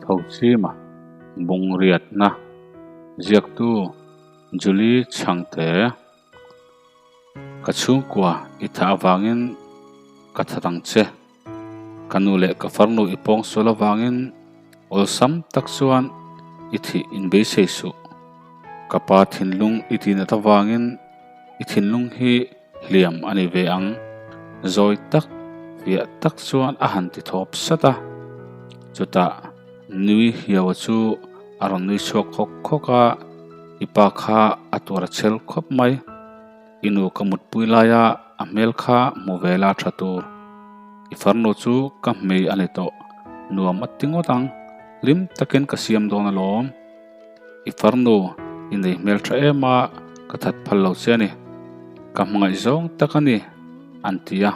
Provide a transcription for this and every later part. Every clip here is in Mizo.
Thochima Bungriatna Ziaktu Julie Chhangte Ka chhungkua i thah avangin ka that ang che. Ka nu leh ka farnu i pawngsual avangin awlsam tak chuan i thih inbeisei suh. Ka pa thinlung i tinat avangin i thinlung hi hliam a ni ve ang. Zawi tak, fiah tak chuan a han ti thawp sat a. Chutah Nui Hiaua chu a rawn nui chhuak khawk khawk a, I pa kha a tuar a chhel khawp mai. I nu ka mutpui laia a hmel kha hmu ve la tha tur. I farnu chu ka hmei a ni tawh, nuam a ti ngawt ang, hlim takin ka siam dawn alawm. I farnu i nei hmel tha em a, ka that phal lo che a ni. Ka hmangaih zawng tak a ni, an ti a.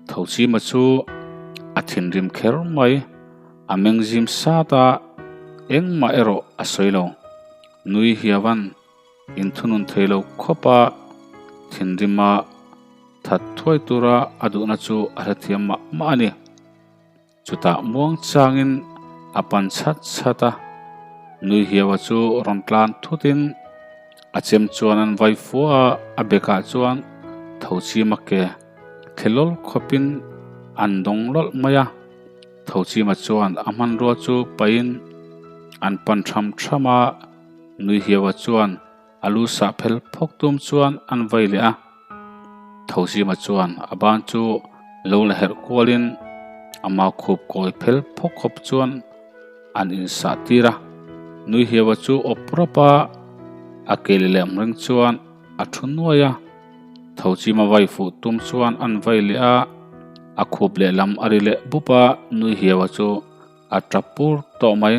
Thochima chu a thinrim kher mai, a meng zim sat a, engmah erawh a sawi lo. Nui hiavan Inthunun thei lo khawp a, thinrima that thuai tura a duhna chu a hrethiam mah mah a ni. Chutah muang changin a pan chhat chhat a, nui hiaua chu rawn tlan thutin a chem chuan an vai fua a, a bekah chuan tho chima ke thlelawl khawpin an dawng lawlh mai a. Tho chima chuan a hmanrua chu pahin an pan tham tham a. Nui hiaua chuan a lu sah phel phawk tum chuan an vai leh a, Thozima chuan a ban chu lo la herh kualin a mau khup kawi phel phawk khawp chuan an insah tir a. Nui hiaua chu awp rawp a, a ke leh leh ring chuan a thu nuai a. Thozima vai fuh tum chuan an vai leh a, a khup lehlam a ri leh bup a, Nui hiaua chu a tap pur tawh mai.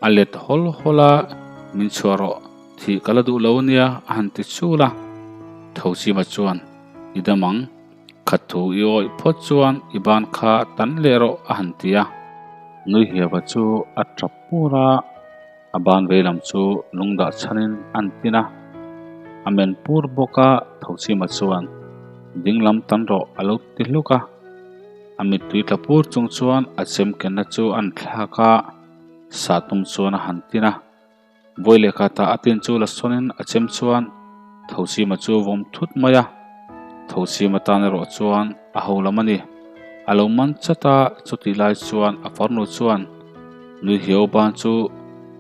A let hawl hawl a, Min chhuah rawh, thih ka la duh lo ania a han ti chul a. Thochima chuan, I dam ang, khat thu i awih phawt chuan i ban kha tan leh rawh a han ti a. Nui hiava chu a tap pur a, a ban veilam chu lungdah chhanin an tin a. A men pur bawk a, Thochima chuan, Dinglam tan rawh a lo ti hluk a. A mittui tla pur chung chuan a chem kenna chu an thlak a, sah tum chuan a han tin a. Vawi lehkha tah a tin chu la sawnin a chem chuan Thosima chu vawm thut mai a. Thosima tan erawh chuan a ho lam a ni. A lo man chat a, chutih lai chuan a farnu chuan nui hiau ban chu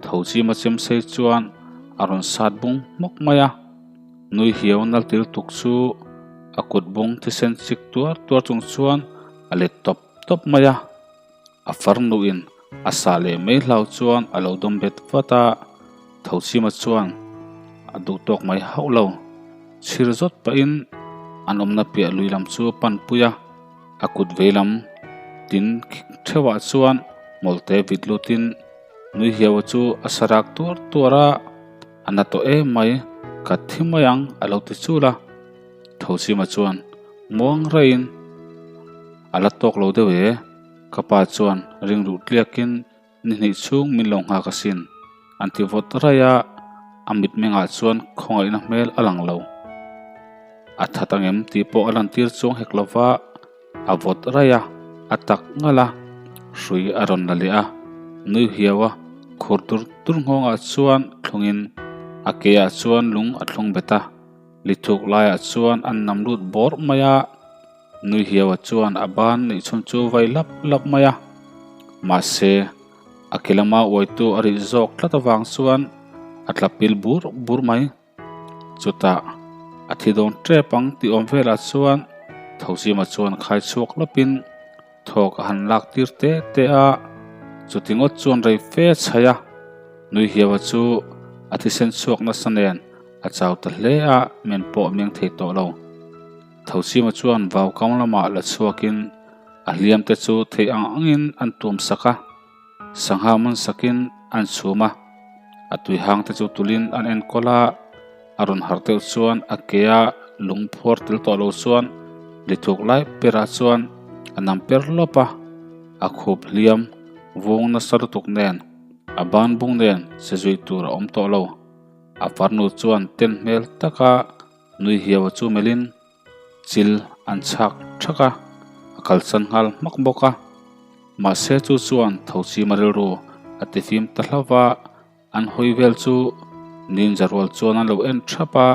Thosima chem sei chuan a rawn sat bung hmawk mai a. Nui hiau nal til tuk chu a kut bung thisen chik tuar tuar chung chuan a let tawp tawp mai a. A farnuin a sah leh mai hlau chuan a lo dawm bet vat a, Thochima chuan a duh tawk mai hauh lo. Chhir zawt pahin an awmna piah lui lam chu a pan pui a, a kut vei lam tin theuhah chuan hmawlhte vit lutin nui hiaua chu a sarak tuar tuar a. A na tawh em mai, ka thi mai ang a lo ti chul a. Thochima chuan muang raiin a la tawk lo deuh e, ka pa chuan ring ruh tliakin ni hnih chhung min lo nghak asin an ti vawt raih a, a mitmengah chuan khawngaihna hmel a lang lo. A that angem tih pawh a lantir chuang hek lova a vawt raih a, a tak ngalh a, hrui a rawn la leh a, nui hiau a, khur dur dur nghawngah chuan thlungin a keah chuan lung a thlung bet a, lithuk laiah chuan an nam lut bawrh mai a, nui hiaua chuan a ban neih chhun chu vai lap lap mai a, mahse a ke lama uaitu a rih zawk tlat avang chuan a tla pil bur bur mai. Chutah a thi dawn tep ang tih awm velah chuan Thozima chuan khai chhuak lawpin thawk a han lak tir te te a, chuti ngawt chuan rei fe a chhaih a, nui hiaua chu a thisen chhuak nasa nen a chau ta hle a, men pawh a meng thei tawh lo. Thozima chuan vau kam lamah la chhuakin a hliam te chu theih ang angin an tuam sak a. Sangha man sakin an chhum a, a tui hang te chu tulin an enkawl a, a rawn harh deuh chuan a ke a lung phuar tel tawh lo chuan lithuk lai perah chuan a nam per lawp a, a khup hliam vung nasa lutuk nen a ban bung nen che zui tur a awm tawh lo. A farnu chuan ten hmel taka nui hiau a chu melhin Chil an chhak thak a, a kalsan nghal hmak bawk a. Mahse chu chuan Thochima rilru a tifim ta hlauh va, an hawi vel chu ninja rual chuan an lo en thap a,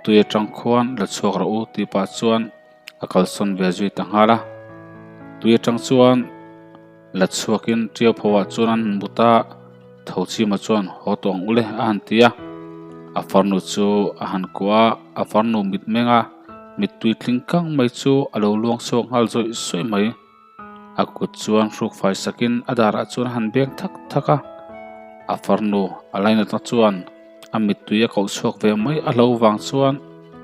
tui atang khuan la chhuak rawh u tih pah chuan a kalsawn ve zui ta nghal a. Tui atang chuan la chhuakin ṭiau pho ah chuan an mut a, Thochima chuan haw tawh ang ule a han ti a, a farnu chu a han kuah a, a farnu mitmeng a mittui tling kang mai chu a lo luang chhuak nghal zawih zawih mai. A kut chuan hruk fai sakin a darah chuan a han beng thak thak a, a farnu a lainatna chuan a mittui a koh chhuak ve mai a hlo vang chuan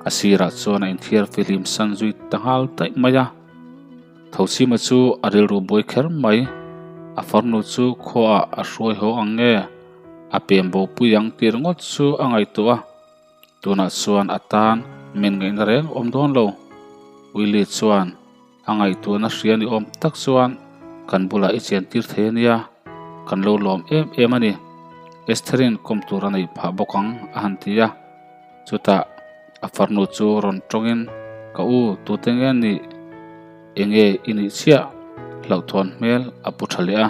a sirah chuan a inthiar fihlim san zui ta nghal daih mai a. Thochima chu a rilru buai kher mai, a farnu chu khuaah a hruai haw ang nge a pem bo pui ang tih ringawt chu a ngaihtuah a. Tunah chuan a tan min ngaihna reng awm dawn lo. Willie chuan a ngaihtuahna hria ni awm tak chuan kan bulah i chen tir thei a nia, kan lo lawm em em a ni. Estherin kawm tur a neih phah bawk ang a han ti a. Chutah a farnu chu rawn tawngin ka u tute nge nih enge i nih chiah hlauhthawn hmel a pu tha leh a.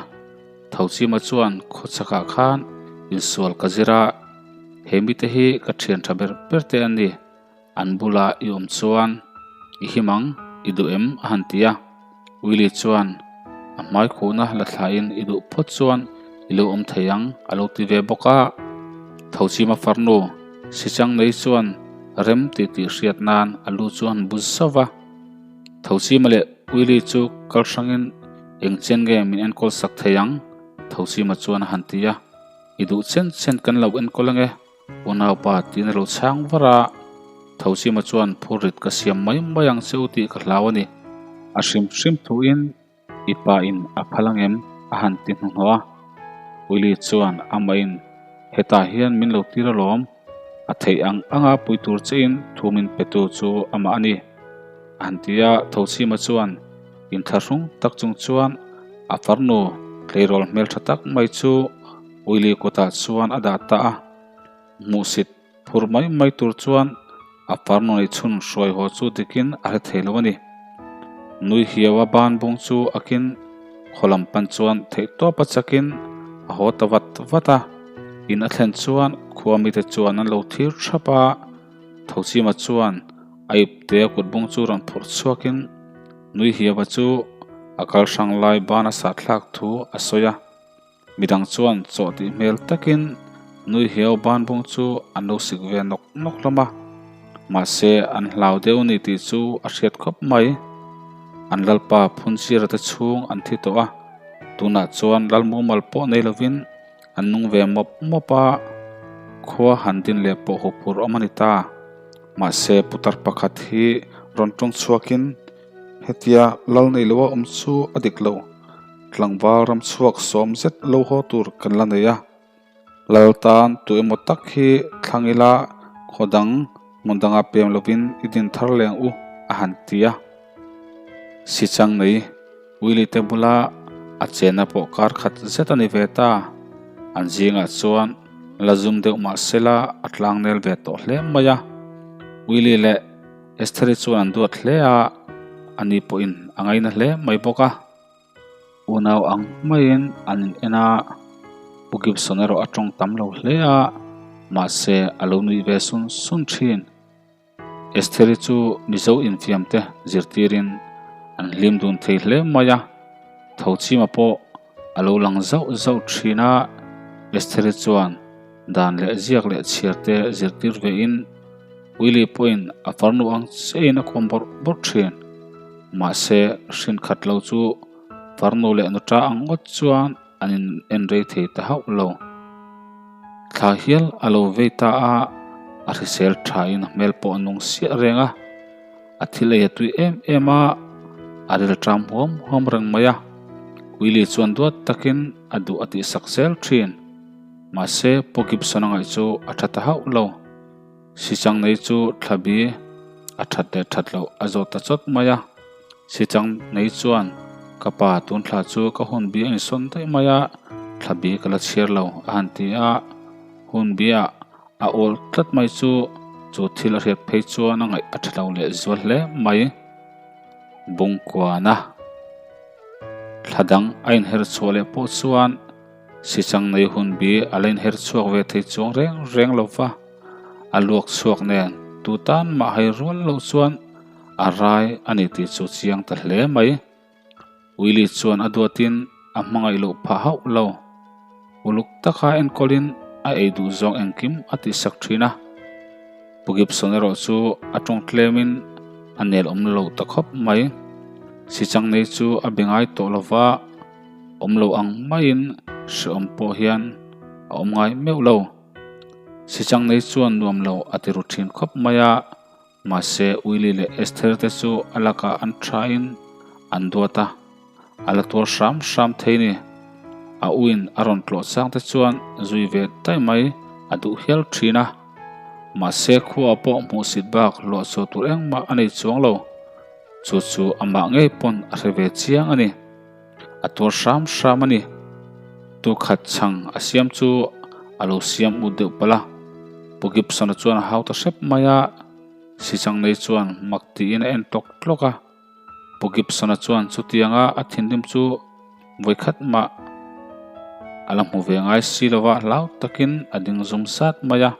Thochima chuan khawchhakah khan insual ka zir a, he mite hi ka thian tha ber ber te an ni, an bula i awm chuan i him ang, i duh em? a han ti a. Willie chuan a hmai khuhna la thlain i duh phawt chuan i lo awm thei ang a lo ti ve bawk a. Thochima farnu Sichang nei chuan rem tih tih hriat nan a lu chu a han bu zauh va. Thochima leh Willie chu kal hrangin eng chen nge min enkawl sak thei ang? Thochima chuan a han ti a. I duh chen chen kan lo enkawl ange, unaupa tiin a lo chhang var a. Thochima chuan phurrit ka siam mai mai ang che u tih ka hlau a ni. A hrim hrim thuin I pa in a phal angem? a han ti hnuhnawh a. Willie chuan amahin hetah hian min lo tir alawm, a theih ang anga pui tur che in thu min pe tu chu amah a ni. A han ti a, Thochima chuan inthlahrung tak chung chuan a farnu tleirawl hmeltha tak mai chu Willie kutah chuan a dah ta a, hmuhsit Phur mai mai tur chuan a farnu neih chhun hruai haw chu dikin a hre thei lo a ni. Nui hiau a ban bung chu akin khaw lam pan chuan theih tawp a chakin a haw ta vat vat a. In a thlen chuan khua mite chuan an lo thir thap a, Thochima chuan a ipte a kut bung chu rawn phawrh chhuakin Nui hiau a chu a kal hrang lai ban a sahthlak thu a sawi a. Midang chuan chaw tih hmel takin nui hiau ban bung chu an lo sik ve nawk nawk hlawm a, mahse an hlau deuh ni tih chu a hriat khawp mai. An lalpa Phunchira te chhung an thi tawh a, tunah chuan lal mumal pawh nei lovin an nung ve mawp mawp a, khua han din leh pawh huphurh awm a ni ta. Mahse putar pakhat hi rawn tawng chhuakin hetia lal nei loa awm chu a dik lo. Tlangval ram chhuak sawm zet lo haw tur kan la nei a, Lal tan tu emaw tak hi thlang ila khaw dang hmun danga pem lovin i din thar leng u a han ti a. Sichang nei Willie te bula a chenna pawh kar khat zet a ni ve ta, an zingah chuan la zum deuh mah sela a tlang nel ve tawh hle mai a. Willie leh Estheri chuan an duat hle a, ani pawhin a ngaina hle mai bawk a. Unau ang maiin an in en a, Pu Gibson erawh a tawng tam lo hle a, mahse a lo nuih ve sun sun thin. Estheri chu Mizo infiam te zirtirin an hlim dun thei hle mai a, Thochima pawh a lo lang zauh zauh thin a, Estheri chuan dan leh ziak leh chhiar te zirtir vein Willie pawhin a farnu ang chiahin a kawm bawrh bawrh thin. Mahse, hrin khat lo chu farnu leh nuta ang ngawt chuan an in en rei thei ta hauh lo. Thla hial a lo vei ta a, a hrisel thain a hmel pawh a nung siah reng a. A thil ei a tui em em a, a rilṭam huam huam reng mai a. Willie chuan duat takin a duh a tihsak zel thin. Mahse, Pu Gibson a ngaih chu a tha ta hauh lo. Sichang nei chu thlabi a that leh that loh a zawt ta chawt mai a. Sichang nei chuan ka pa tun thla chu ka hun bi a insawn daih mai a, thlabi ka la chhiar lo a han ti a. Hun biah a awl tlat mai chu chu thil a hriat phei chuan a ngaih a tha lo leh zual hle mai. Bungkuana thla dang a inher chhuah leh pawh chuan. Sichang nei hun bi a la inher chhuak ve thei chuang reng reng lo va, a luak chhuak nen tu tan mah hai rual loh chuan a rai a ni tih chu chiang ta hle mai. Willie chuan a duatin a hmangaih loh phah hauh lo. Uluk taka enkawlin a ei duh zawng engkim a tihsak thin a. Pu Gibson erawh chu a tawng tlemin a nel awm lo ta khawp mai. Sichang nei chu a be ngai tawh lo va, awm lo ang maiin hrehawm pawh hian a awm ngai meuh lo. Sichang nei chuan nuam lo a ti ru thin khawp mai a. Mahse, Willie leh Esther te chu a lakah an thain an duat a, a la tuar hram hram thei ni. A uin a rawn tlawh chang te chuan zui ve daih mai a duh hial thin a. Mahse, khuaah pawh hmuhsit bak luah chhuah tur engmah a nei chuang lo. Chu chu amah ngei pawn a hre ve chiang a ni. A tuar hram hram a ni. Tu khat chhang a siam chu a lo siam ut deuh palh a. Pu Gibson-a chuan a hau ta hrep mai a, Sichang nei chuan mak tiin a en tlawk tlawk a. Pu Gibson-a chuan chutianga a thinrim chu vawikhat mah a la hmu ve ngai si lova hlau takin a ding zum sat mai a.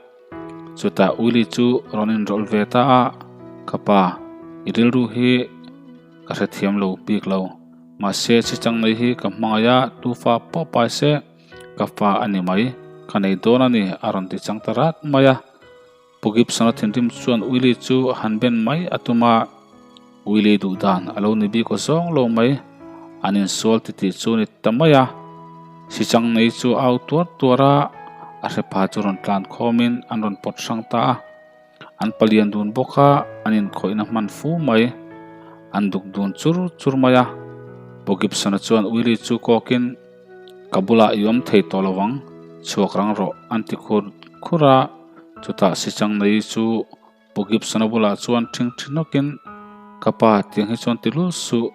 Chutah Willie chu rawn inrawlh ve ta a, Ka pa, i rilru hi ka hrethiam lo bik lo. Mahse, Sichang nei hi ka hmangaih a, tu fa pawh pai se ka fa a ni mai, ka nei dawn a ni, a rawn ti chang ta rat mai a. Pu Gibson-a thinrim chuan Willie chu han ben mai a tum a, Willie duh dan a lo ni bik aw zawng lo mai, an insual titih chu ni ta mai a. Sichang nei chu a au tuar tuar a, a hrepa chu rawn tlan khawmin an rawn pawt hrang ta a. An palian dun bawk a, an inkhawihna hman fu mai, an duk dun chur chur mai a. Pu Gibson-a chuan Willie chu kawkin, Ka bulah i awm thei tawh lo ang, chhuak rang rawh, an ti khur khur a. Chutah Sichang nei chu Pu Gibson-a bulah chuan ṭhing ṭhi nawkin, Ka pa, tiang hi chuan ti lul suh,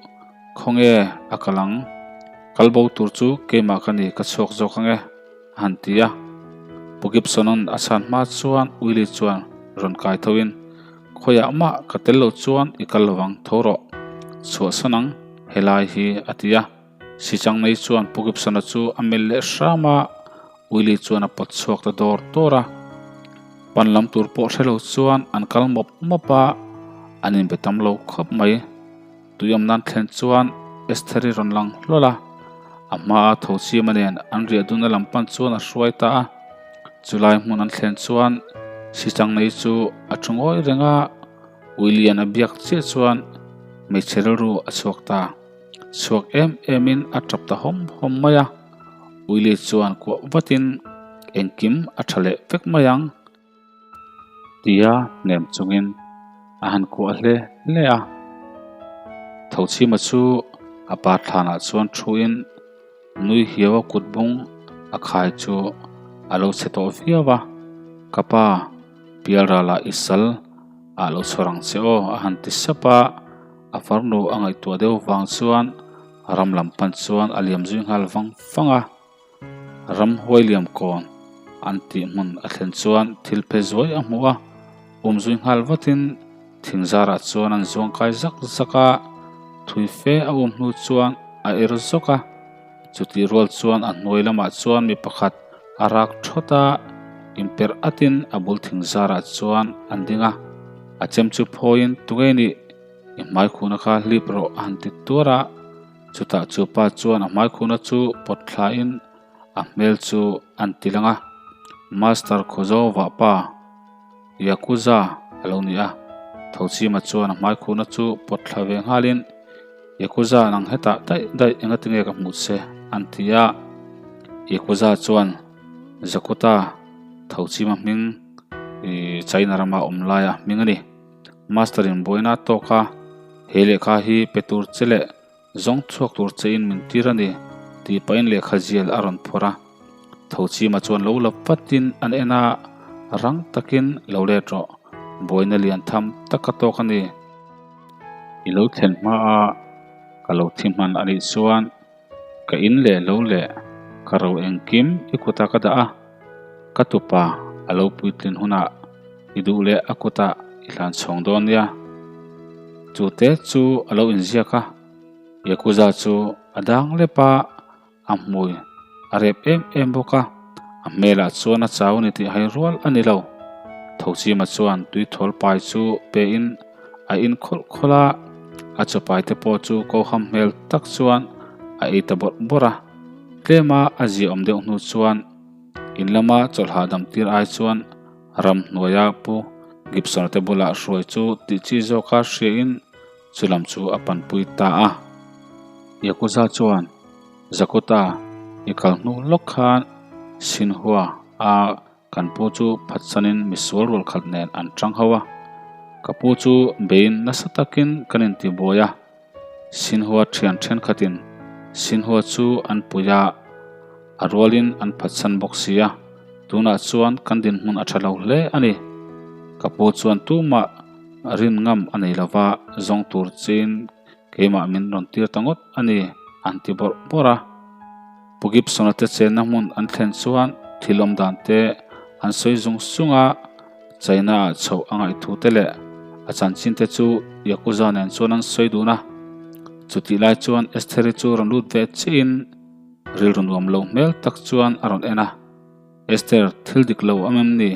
khawnge a kal ang? Kal bo tur chu keimah ka ni, ka chhuak zawk ang e, a han ti a. Pu Gibson-a'n a chhan hma chuan Willie chuan rawn kai thoin, Khawiah mah ka tel lo chuan i kal lo ang, tho rawh, chhuahsan ang, helai hi, a ti a. Sichang nei chuan Pu Gibson-a chu a melh leh hram a, Willie chuan a pawt chhuak ta dawr dawr a. Pan lam tur pawh hre lo chuan an kal mawp mawp a, an inbe tam lo khawp mai. Tui awm nan thlen chuan Estheri rawn lang hlawl a, a hmaa tho chima nen an riah duna lam pan chuan a hruai ta a. Chulai hmun an thlen chuan Sichang nei chu a thu ngawi reng a, Willie-a'n a biak chiah chuan hmeichhe rilru a chhuak ta. Chhuak em emin a tap ta hawm hawm mai a, Willie chuan kuah vatin engkim a tha leh vek mai ang tia hnem chungin a han kuah hle hle a. Thochhima chu a pa thlanah chuan thuin nui hiau a kut bung a khai chu a lo chhe tawh viau a, Ka pa, Pialrala i sal ah lo chhawr ang che aw a han ti sap a. A farnu a ngaihtuah deuh vang chuan ram lam pan chuan a liam zui nghal vang vang a. Ram huai liam kawn an tih hmun a thlen chuan thil phe zuai a hmu a, um zui nghal vatin thing zarah chuan an zuang kai zak zak a, thui fe a um hnu chuan a er zawk a. Chutih rual chuan a hnuai lamah chuan mi pakhat a rak thawt a, inperh atin a bul thing zarah chuan an ding a. A chem chu phawiin tunge nih i hmaikhuna kha hlip rawh a han ti tuar a, chutah chu pa chuan a hmaikhuna chu pawt thlain a hmel chu an ti lang a, Master Khawzova pa Yakuza a lo ni a, Thochima chuan a hmaikhuna chu pawt thla ve nghalin Yakuza nang hetah daih daih engatinge ka hmuh che an ti a, Yakuza chuan Zakuta Thochima hming ih China rama awm laia hming a ni. Master in buaina a tawk a, he lehkha hi pe tur che leh zawng chhuak tur che in min tir a ni tih pahin lehkha zial a rawn phawrh a. Thochima chuan lo la vatin an en a, rang takin lo let rawh, buaina lian tham tak a tawk a ni. I lo thlen hma a, ka lo thi hman a nih chuan Ka in leh lo leh ka ro engkim i kutah ka dah a, ka tupa a lo puitlin hunah i duh leh a kutah i hlan chhawng dawn nia. Chu te chu a lo inziak a, Yakuza chu a dang lep a, a hmui a rep em em bawk a, a hmelah chuan a chau a ni tih hai rual a ni lo. Thochima chuan tui thawl pai chu pe in a in khawlh khawlh a, a chaw pai te pawh chu koham hmel tak chuan a ei ta bawrh bawrh a. Tlema a ziaawm deuh hnu chuan in lama chawlh hahdam tir ai chuan ramhnuaia Pu Gibson-a te bulah hruai chu tih chi zawka hriain chu lam chu a panpui ta a. Yakuza chuan Zakuta i kal hnu lawk khan Xinhua a kan pu chu phatsanin misual rual khat nen an tang ho a. Ka pu chu bein nasa takin kan intibuai a. Xinhua thian thenkhatin Xinhua chu an pui a, a rualin an phatsan bawk si a. Tunah chuan kan dinhmun a tha lo hle a ni. Ka pu chuan tumah rin ngam a nei lova, zawng tur chin keimah min rawn tir ta ngawt a ni, an ti bawrh bawrh a. Pu Gibson-a te chenna hmun an thlen chuan thil awm dan te an sawi zung zung a, China-ah chhoh a ngaih thu te leh a chanchin te chu Yakuza nen chuan an sawi dun a. Chutih lai chuan Estheri chu rawn lut ve chiahin rilru nuam lo hmel tak chuan a rawn en a. Esther, thil dik lo am em ni?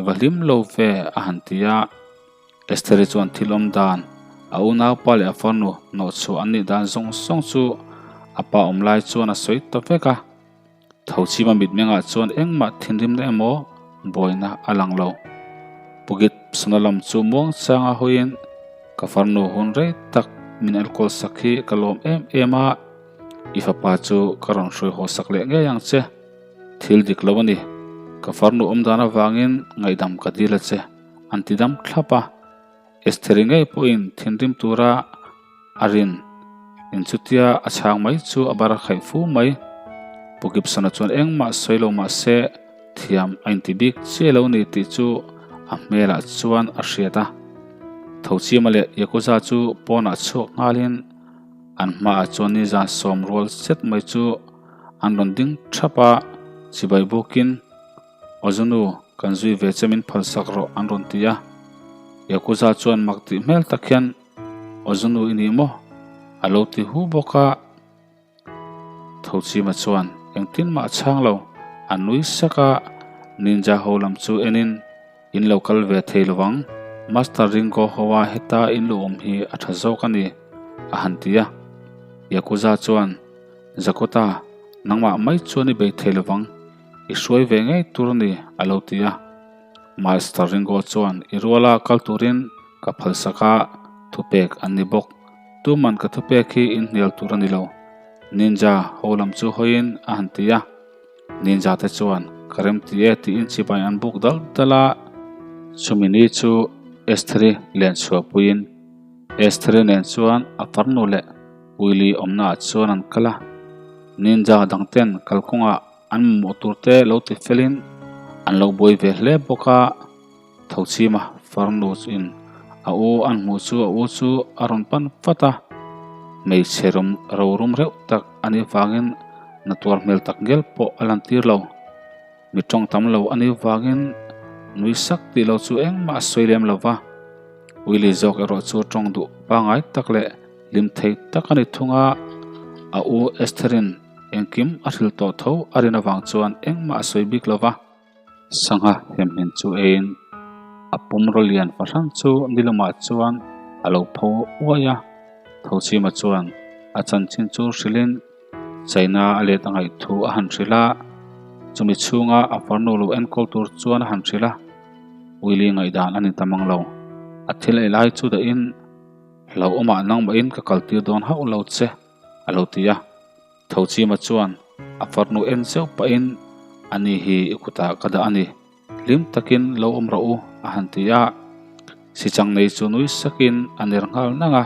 Va hlim lo ve, a han ti a. Estheri chuan thil awm dan, a unaupa leh a farnu hnawhchhuah an nih dan zawng zawng chu a pa awm lai chuan a sawi ta vek a. Thochima mitmengah chuan engmah thinrimna emaw buaina a lang lo. Pu Gibson-a lam chu muangchanga hawiin, Ka farnu hun rei tak min enkawl sak hi ka lawm em em a, i fapa chu ka rawn hruai haw sak leh ngei ang che. Thil dik lo a ni. Ka farnu awm dan avangin ngaihdam ka dil a che, an ti dam thlap a. Estheri ngei pawhin thinrim tura a rin in chutia a chhang mai chu a bar a khaih fu mai. Pu Gibson-a chuan engmah sawi lo mah se thiam a inti bik chiah lo ni tih chu a hmelah chuan a hriat a. Thochima leh Yakuza chu pawnah chhuak nghalin an hmaah chuan nizan sawm rual zet mai chu An rawn ding thap a, chibai bukin, Ozunu, kan zui ve che min phalsak rawh an rawn ti a. Yakuza chuan mak tih hmel tak hian, Ozunu i ni maw? A lo ti hu bawk a. Thochima chuan engtin mah a chhang lo, a nui sak a, ninja ho lam chu enin, In lo kal ve thei lo ang, Master Ringo hoa heta in lo awm hi a tha zawk a ni, a han ti a. Yakuza chuan, Zakota, nangmah mai chuan i bei thei lovang, i hruai ve ngei tur a ni, a lo ti a. Master Ringo chuan i ruala kal turin ka phalsak a, thupek an ni bawk. Tuman ka thupek hi in hnial tur a ni lo, Ninja ho lam chu hawiin a han ti a. Ninja te chuan ka rem ti e tiin chibai an buk dal dal a. Chumi ni chu Estheri len chhuahpuiin Estheri nen chuan a farnu leh Willy awmnaah chuan an kal a, ninja dangten kalkawngah an mamawh turte lo ti felin an lo buai ve hle bawk a. Thochima farnu in a u an hmuh chu a u chu a rawn pan vat a, hmeichhe rawm rorum reuh tak a nih vangin na tuar hmel tak ngel pawh a lantir lo. Mi tawng tam lo a nih vangin nui sak tih lo chu engmah a sawi lem lo va, Willy zawk erawh chu tawng duh pangngai tak leh Hlim thei tak a ni thung a, a u Estherin engkim a hrilh tawh tho a rin avang chuan engmah a sawi bik lo va. Sangha hemhmin chu eiin a pumraw lian fahran chu ni lamah chuan a lo pho uai a, Thochima chuan a chanchin chu hrilhin China a let a ngaih thu a han hrilh a, chumi chhunga a farnu lo enkawl tur chuan a han hrilh a, Willy ngaihdan a ni ta mang lo, a thil ei lai chu dahin Hlauhawmah nangmahin ka kaltir dawn hauh lo che, a lo ti a. Thochima chuan a farnu en zeuh pahin, Ani hi i kutah ka dah a ni, hlim takin lo awm rawh u, a han ti a. Sichang nei chu nui sakin a ner nghal nang a,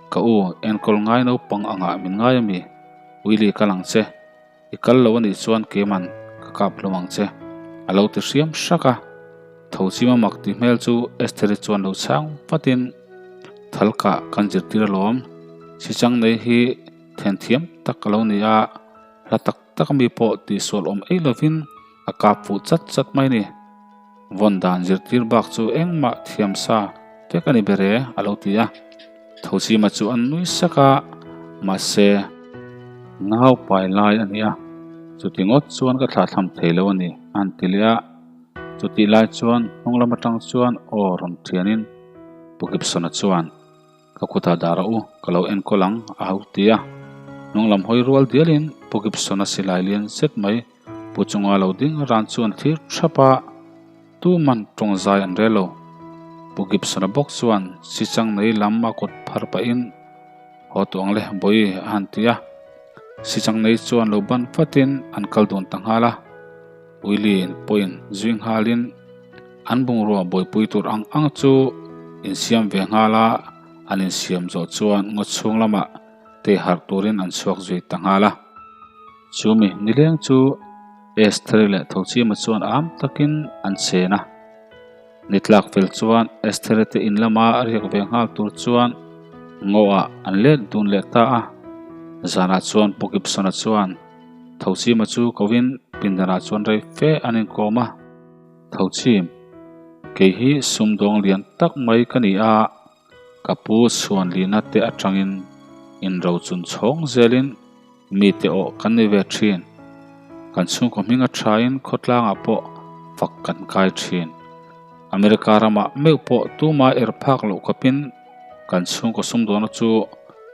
Ka u, enkawl ngai naupang angah min ngai a mi? Willy kal ang che. I kal lo anih chuan keiman ka kap hlum ang che, a lo ti hriam hrak a. Thochima mak ti hmel chu Estheri chuan lo chhang vatin, Thalkah kan zirtir alawm, sichang nei hi thenthiam tak a lo ni a, hla tak tak ami pawh tihsual awm ei lovin a kap fuh chat chat mai ni. Vawn dan zirtir bak chu engmah thiam sa vek a ni ber e, a lo ti a. Thochima chu an nui sak a, mahse, nau pai lai a ni a, Chuti ngawt chuan ka thlahthlam thei lo a ni, a han ti leh a. Chutih lai chuan hnung lam atang chuan aw rawn thianin Pu Gibson-a chuan, Ka kutah dah rawh u, ka lo enkawl ang, a ho ti a. Hnung lam hawi rual dialin Pu Gibson-a silai lian zet mai Pu chunga lo ding ran chu an thlir thap a, tuman tawng zai an rel lo. Pu Gibson-a bawk chuan sichang nei lam a kut phar pahin, Haw tawh ang le, Bawi, a han ti a. Sichang nei chuan lo ban vatin an kal dun ta nghal a. Uiliin pawhin zui nghalin an bungrua buaipui tur ang ang chu insiam ve nghal a, an insiam zawh chuan ngaw chhung lamah tei harh turin an chhuak zui ta nghal a. Chumi nileng chu Estheri leh Thochima chuan am takin an chen a. Ni tlak fel chuan Estheri te in lama riak ve nghal tur chuan ngaw-ah an let dun leh ta a. Zanah chuan Pu Gibson-a chuan Thochima chu kovin pindanah chuan rei fe an inkawm a. Thochim, kei hi sumdawng lian tak mai ka ni a. Ka pu Chhuanlina te atangin inrochun chhawng zelin mite awh kan ni ve thin. Kan chhungkaw hming a thain khawtlangah pawh fak kan kai thin. America ramah meuh pawh tuma er phak loh khawpin kan chhungkaw sumdawna chu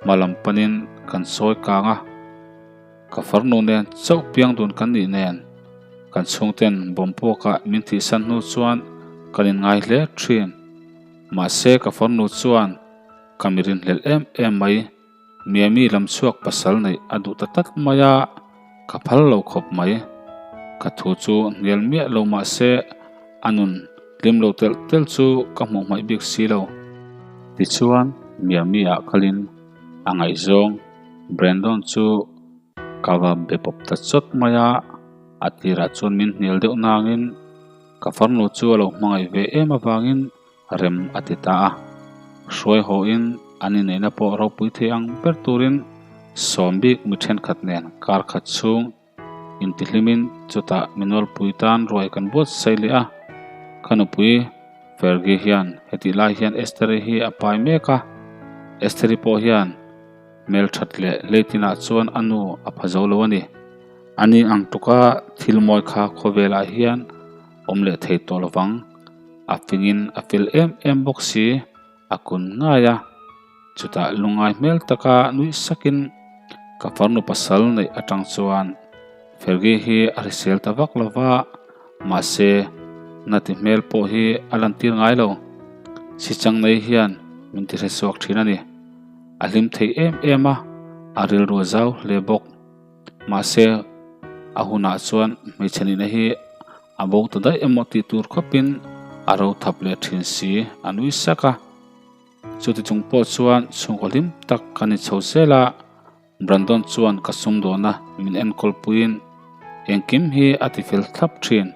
hma lam panin kan sawi kang a. Ka farnu nen chauh piang dun kan nih nen kan chhungten bawmpuakah min thihsan hnu chuan kan inngai hle thin. Mahse ka farnu chuan ka mi rinhlelh em em mai, Miami lam chhuak pasal neih a duh ta tlat mai a, ka phal lo khawp mai. Ka thu chu hnial miah lo mahse a nun hlim lo telh telh chu ka hmuh hmaih bik si lo. Tichuan Miami ah kalin a ngaihzawng Brandon chu ka va be pawp ta chawt mai a, a tirah chuan min hnial deuh nangin Ka farnu chu a lo hmangaih ve em avangin rem a ti ta a. Hruai hawhin an inneihna pawh ropui thei ang ber turin sawm bik mi thenkhat nen kar khat chhung intihlimin chutah mi nawlpui tan ruai kan buatsaih leh a. Ka nupui Fergie hian hetih lai hian Estheri hi a pai mek a. Estheri pawh hian hmelthat leh hleitinah chuan a nu a pha zo lo a ni. A ni ang tuka thil mawi kha khawvelah hian awm leh thei tawh lovang. A fingin a fel em em bawk si, a kun ngai a. Chutah lungngai hmel taka nuih sakin ka farnu pasal neih atang chuan Fergie hi a hrisel ta vak lova, mahse na ti hmel pawh hi a lantir ngai lo. Sichang nei hian min ti hresuak thin a ni. A hlim thei em em a, a rilru a zau hle bawk. Mahse, a hunah chuan hmeichhe nihna hi a bo ta daih emaw tih tur khawpin a ro thap leh thin si a nui sak a. Chuti chung pawh chuan chhungkaw hlim tak ka ni chho zel a, Brandon chuan ka sumdawna min enkawl puiin engkim hi a ti fel thlap thin.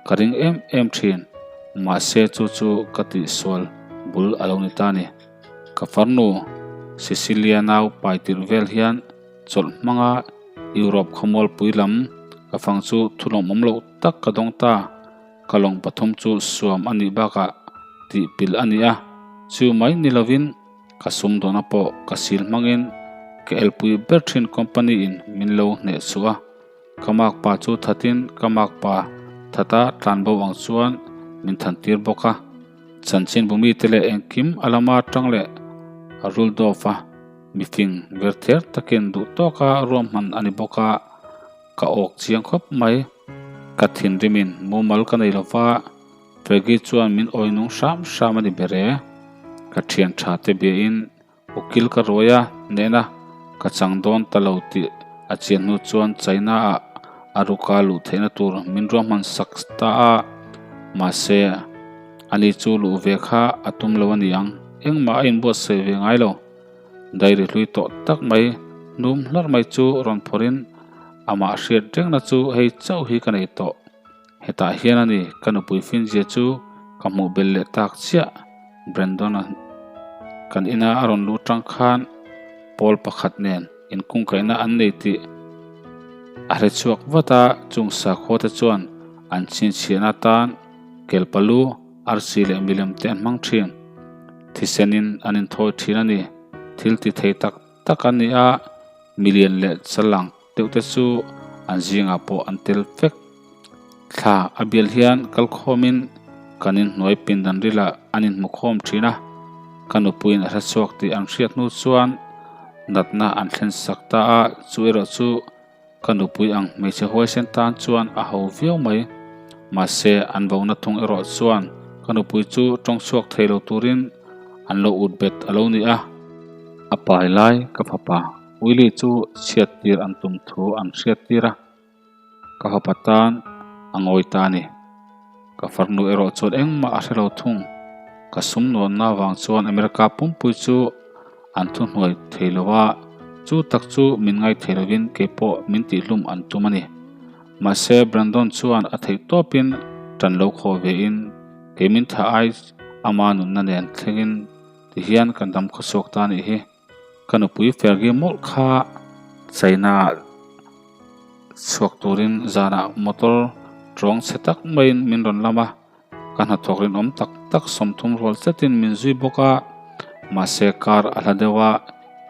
Ka ring em em thin, mahse chu chu ka tihsual bul a lo ni ta ni. Ka farnu Cecilia nau pai tirh vel hian Chawlh hmanga Europe khawmualpui lam ka fang chu thulawm awm loh tak ka dawng ta. Ka lawng pathum chu suam a nih bakah tih pilh a ni a, chu mai ni lovin ka sumdawna pawh ka sil hmangin ka elpui ber thin company in min lo hneh chhuah a. Ka makpa chu thatin ka makpa thata tlanbo ang chuan min thantir bawk a. Chanchin bumite leh engkim a lama tang leh a Rudolf-a mifing ver ther takin duh tawka ruahman a ni bawk a, ka awk chiang khawp mai. Ka thinrimin mumal ka nei lova, Peggy chuan min awi nung hram hram a ni ber e. Ka thian tha te biain ukil ka ruai a, nena ka chang dawn ta lo tih a chian hnu chuan China ah a ruka luh theihna tur min ruahman sak ta a, mahse ani chu luh ve kha a tum lo a ni ang, engmah a inbuatsaih ve ngai lo. Diary hlui tawh tak mai hnum hlar mai chu rawn phawrhin amah hriat rengna chu hei chauh hi ka nei tawh. Hetah hian a ni ka nupui Finzia chu ka hmuh belh leh tak chiah Brandon-a kan ina a rawn luh tang khan pawl pakhat nen inkungkaihna an nei tih a hre chhuak vat a, chung sakhua te chuan an chhinchhiahna atan kelpalu, arsi leh milem te an hmang thin. Thisenin an inthawi thin a ni. Thil ti thei tak tak a ni a, milian leh chalang deuh te chu an zingah pawh an tel vek. Thla a bial hian kalkhawmin kan inhnuai pindan rilah an inhmukhawm thin a, ka nupuiin a hre chhuak tih an hriat hnu chuan natna an thlen sak ta a, chu erawh chu ka nupui ang hmeichhe huaisen tan chuan a ho viau mai. Mahse an vona thung erawh chuan ka nupui chu tawng chhuak thei lo turin an lo ut bet a lo ni a. A pai lai ka fapa Willie chu chhiat tir an tum thu an hriat tir a. Ka fapa tan a ngawi ta a ni. Ka farnu erawh chuan engmah a hre lo thung. Ka sum nuanna avang chuan America pumpui chu an thuhnuai thei lo a, chu tak chu min ngai thei lovin kei pawh min tihhlum an tum a ni. Mahse Brandon chuan a theih tawpin tan lo khawh vein kei min thah ai ama nunna nen thlengin tihian kan dam khawchhuak ta a nih hi. Ka nupui Fergie mawlh kha China ah chhuak turin zanah motor tawng chhe tak maiin min rawn lam a, ka hnathawk rinawm tak tak 30 rual tlatin min zui bawk a, mahse car a hla deuh a,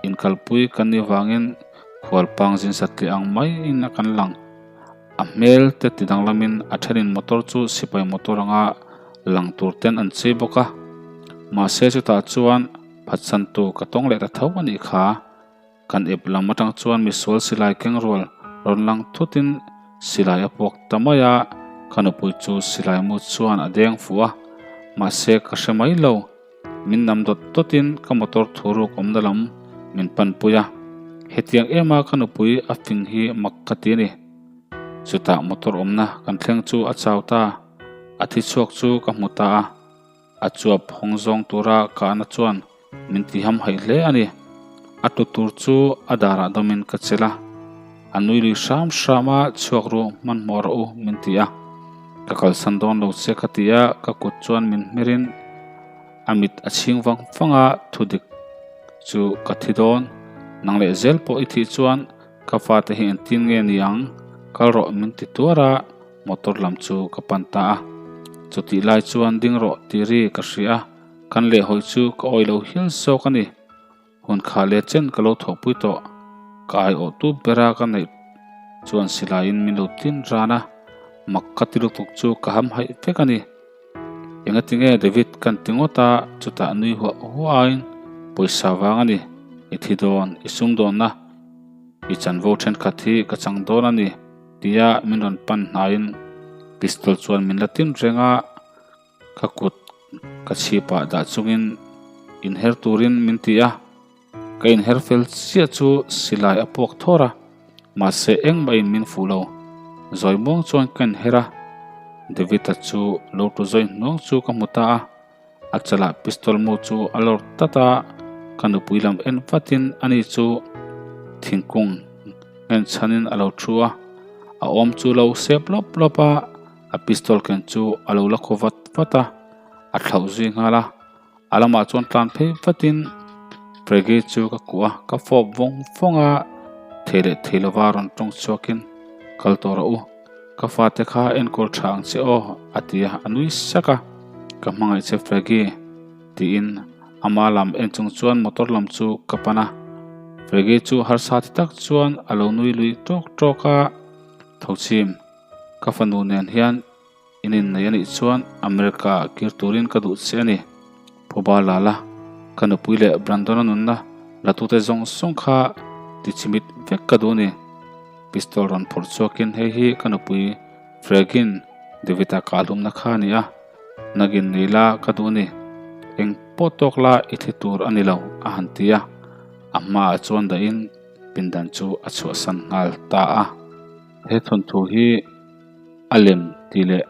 inkalpui kan nih vangin khualpang zin satliah ang maiin a kan lang. A hmel te ti danglamin a thenin motor chu sipai motor anga lang tur ten an chei bawk a, mahse chutah chuan Phatsantu ka tawng leh ta tho a nih kha. Kan ep lam atang chuan misual silai keng rual rawn lang thutin silai a puak ta mai a, ka nupui chu silai mu chuan a deng fuh a, mahse ka hre mai lo. Min nam dawt dawtin ka motor thu ruk awmna lam min panpui a, hetiang ema ka nupui a fing hi mak ka ti a ni. Chutah motor awmna kan thleng chu a chau ta, a thi chhuak chu ka hmu ta a. A chuap hawng zawng tura kahna chuan min ti ham haih hle a ni. A tlu tur chu a darah dawmin ka chelh a, a nui lui hram hram a, chhuak ru hmanhmawh rawh u min ti a. Ka kalsan dawn lo che ka ti a, ka kut chuan min hmirin a mit a chhing vang vang a, thudik chu ka thi dawn, nang leh zel pawh i thih chuan ka fate hi engtin nge ni ang, kal rawh min ti tuar a. Motor lam chu ka pan ta a, chutih lai chuan ding rawh tih ri ka hria a, kan lehhawi chu ka awih lo hial zawk a ni. Hun khah leh chen ka lo thawhpui tawh, ka aiawh tu bera ka neih chuan silaiin min lo tin ran a, mak ka ti lutuk chu ka ham haih vek a ni. Engatinge David kan ti ngawt a, chutah nui huah huahin pawisa vang a ni, i thi dawn, i sum dawnna, i chanvo thenkhat hi ka chang dawn a ni. Tia min rawn pan hnaiin pistol chuan min la tin reng a, ka kut ka chhipah dah chungin inher turin min ti a, ka inher fel chiah chu silai a puak thawr a, mahse engmahin min fuh lo. Zawi muang chuan ka inher a, David-a chu lo tu zawi hnuang chu ka hmu ta a, a chalah pistol mu chu a lawr tlat a, ka nupui lam en vatin ani chu thingkung nghen chhanin a lo thu a, a awm chu lo sep lawp lawp a, a pistol ken chu a lo la khaw vat vat a, a thlauh zui nghal a, a lamah chuan tlan phei vatin Preggy chu ka kuah a, ka fawp vawng vawng a, thei leh thei lova rawn tawng chhuakin kal tawh rawh u. Ka fate kha enkawl tha ang che aw, a ti a, a nui sak a. Ka hmangaih che Freggy, tiin ama lam en chung chuan motor lam chu ka pan a. Freggy chu harsa ti tak chuan a lo nui lui tawk tawk a, Thochim, ka fanu nen hian in innei a nih chuan America ah kir turin ka duh che a ni. Phuba Lala, ka nupui leh Brandon-a nunna la tute zawng zawng kha tichimit vek ka duh a ni. Pistol rawn phawrh chhuakin hei hi ka nupui Fregin David-a kahlumna kha a ni a, nagin nei la ka duh a ni. Eng pawh tawk la i thi tur a ni lo, a han ti a. A hmaah chuan dahin pindan chu a chhuahsan nghal ta a. He thawnthu hi a lem tih leh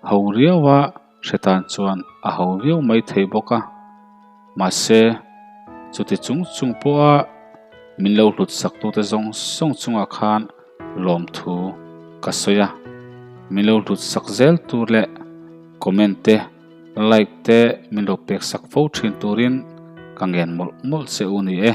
ho riaua hre tan chuan a ho viau mai thei bawk a, mahse chuti chung chung pawha min lo hlut sak tute zawng zawng chungah khan lawmthu ka sawi a, min lo hlut sak zel tur leh comment te like te min lo pek sak fo thin turin ka ngen mawlh mawlh che u ni e.